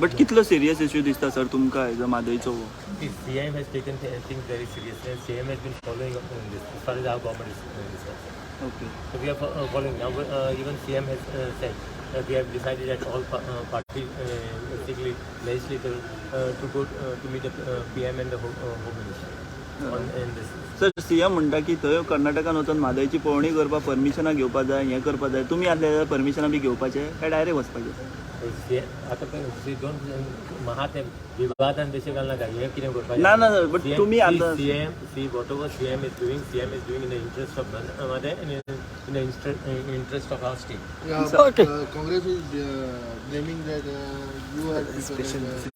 But कितलो serious issue दिसता sir तुमकां हेजो म्हादयचो हो? See, CM has taken things very seriously and CM has been following up on this as far as our government is concerned. Okay. So we are following now. Even CM has said that we have decided that all party, basically legislator, to go to meet the PM and the Home Minister on in this. Sir, CM म्हणटा की थंय कर्नाटकान वचून म्हादयची पळोवणी करपाक परमिशनां घेवपा जाय, हें करपा जाय. तुमी आसले जाल्यार परमिशनां बी घेवपाचें काय डायरेक्ट वचपाचें? आतां पळय, don't म्हाका ते विवादान बेशे घालनाका, हें कितें करपाचें. ना, ना, but तुमी आतां- CM, see, whatever CM is doing, CM is doing in the interest of Mother and in the interest of our state. Yeah, Okay. Congress is blaming that you are people that,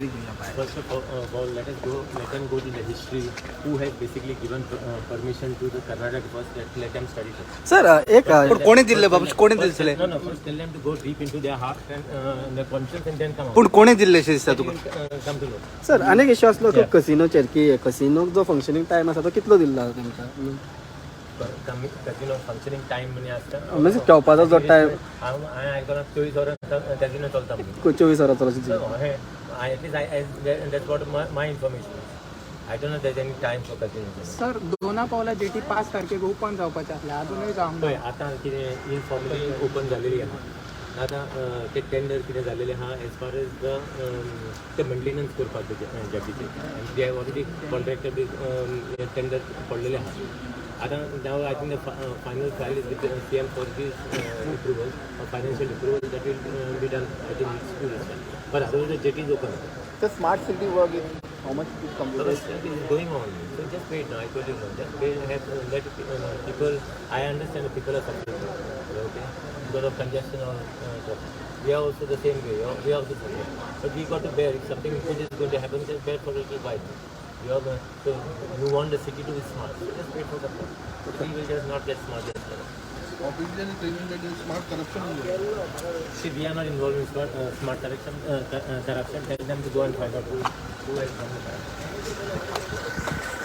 First of all, let us go. Let them go to the history. Who has basically given permission to the Karnataka first? Let them study first. Sir, एक पण कोणी दिल्ले बाबू, कोणी दिसले? No. First, tell them to go deep into their heart and their conscience, and then come out. पूण कोणी दिल्लेशें दिसता Then तुका? you will come to know. Sir, आनीक इश्यू आसलो तो Yeah. कसिनोचेर की कसिनोक जो फंक्शनींग टायम आसा तो कितलो दिल्लो आसा तुमकां? कॅसिनो फंक्शनिंग टायम म्हणजे आसता. म्हणजे खेळपाचो जो time. हांव हांवें आयकलां 24 वरां कॅसिनो चलता म्हणून. 24 वरां चलता? So, हें I at least I that's what my information is. I don't know there's any time for casino. Sir, Dona Paula jetty 5 तारखेक ओपन जावपाचें आसलें, अजुनूय जावंक ना. पळय, आतां कितें इनफॉर्मली ओपन जालेली आहा. आतां ते टेंडर कितें जालेलें आहा एज फार एज the ते मेंटेनन्स करपाक जेटीचे, आनी they have already contractor be tender पडलेले आहा. आतां now I think the final file is with CM for this approval, financial approval, that will be done, I think, it's 2 days, but otherwise the jetty is open. The smart city work is how much is completed? It is going on. So just wait now. I told you now. Just wait. Have, let people. I understand the people are suffering. Okay, because of congestion or traffic. We are also the same way. We are also suffering. But we got to bear. If something good is going to happen, just bear for a little while. We are going, so you want the city to be smart. So just wait for some time. We will just not get smart just like that. Opposition is claiming that there is smart corruption is going on. See, we are not involved in smart corruption. Corruption. Tell them to go and find out who has done the corruption.